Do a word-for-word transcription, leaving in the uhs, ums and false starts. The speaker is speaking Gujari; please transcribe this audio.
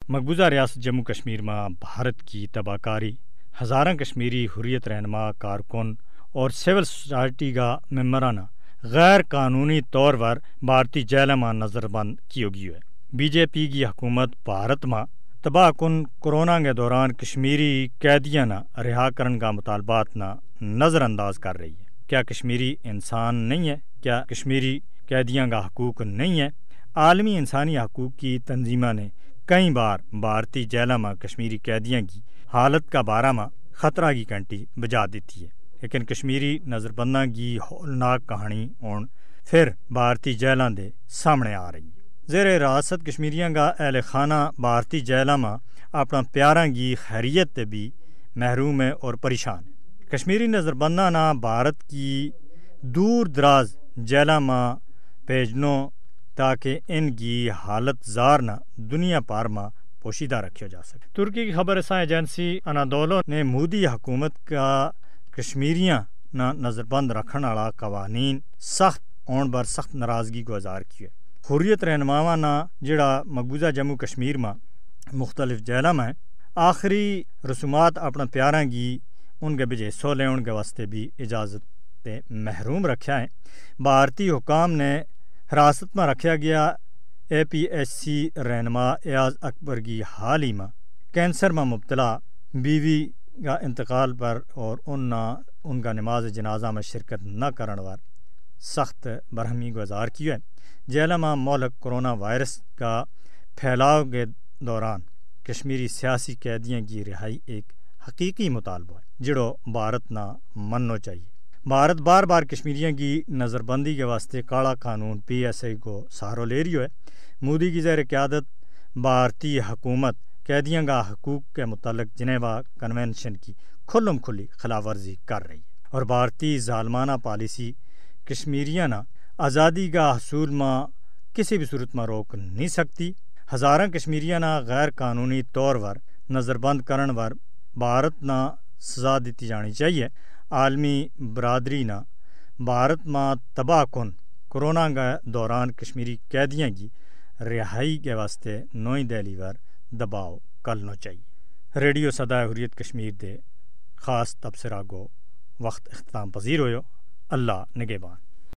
مقبوضہ ریاست جموں کشمیر ما بھارت کی تباہ کاری، ہزاراں کشمیری حریت رہنما کارکن اور سول سوسائٹی کا ممبراں نا غیر قانونی طور پر بھارتی جیلاں ما نظر بند کیو گیو ہے۔ بی جے پی کی حکومت بھارت ما تباہ کن کورونا کے دوران کشمیری قیدیاں نا رہا کرن کا مطالبات نا نظرانداز کر رہی ہے۔ کیا کشمیری انسان نہیں ہے؟ کیا کشمیری قیدیاں کا حقوق نہیں ہے؟ عالمی انسانی حقوق کی تنظیماں نے کئی بار بھارتی جیلاں ما کشمیری قیدیاں کی حالت کا بارہ ما خطرہ کی گھنٹی بجا دیتی ہے، لیکن کشمیری نظربنداں کی ہولناک کہانی ہن پھر بھارتی جیلاں دے سامنے آ رہی ہے۔ زیر حراست کشمیریاں کا اہل خانہ بھارتی جیلاں ما اپنا پیاراں کی خیریت تے بھی محروم ہے اور پریشان ہے۔ کشمیری نظربنداں نا بھارت کی دور دراز جیلاں ما بھیجنو تاکہ ان کی حالت زار نا دنیا پار ما پوشیدہ رکھیو جا سکے۔ ترکی کی خبر رساں ایجنسی انادولو نے مودی حکومت کا کشمیریاں نا نظربند رکھن والا قوانین سخت ہون پر سخت ناراضگی کو اظہار کیو ہے۔ حریت رہنماواں نا جڑا مقبوضہ جموں کشمیر ما مختلف جیلاں ما ہے، آخری رسومات اپنا پیاراں کی ان کے بجے حصو لیون کے واسطے بھی اجازت تے محروم رکھیا ہے۔ بھارتی حکام نے حراست ما رکھیا گیا اے پی ایچ سی رہنما ایاز اکبر کی حال ہی ما کینسر ما مبتلا بیوی کا انتقال پر اور ان نا ان کا نماز جنازہ ما شرکت نہ کرن پر سخت برہمی گزار کیو ہے۔ جیلاں ما ملک کورونا وائرس کا پھیلاؤ کے دوران کشمیری سیاسی قیدیاں کی رہائی ایک حقیقی مطالبو ہے جڑو بھارت نا مننو چاہیے۔ بھارت بار بار کشمیریاں کی نظربندی کے واسطے کالا قانون پی ایس آئی کو سہارو لے رہیو ہے۔ مودی کی زیر قیادت بھارتی حکومت قیدیاں کا حقوق کے متعلق جنیوا کنونشن کی کھلم کھلی خلاف ورزی کر رہی ہے اور بھارتی ظالمانہ پالیسی کشمیریاں نا آزادی کا حصول ما کسی بھی صورت ما روک نہیں سکتی۔ ہزاراں کشمیریاں نا غیر قانونی طور پر نظربند کرن پر بھارت نا سزا دتی جانی چاہیے۔ عالمی برادری نا بھارت ما تباہ کن کورونا کے دوران کشمیری قیدیاں کی رہائی کے واسطے نوئی دہلی پر دباؤ کرنو چاہیے۔ ریڈیو سدا حریت کشمیر دے خاص تبصرہ کو وقت اختتام پذیر ہویو۔ اللہ نگہبان۔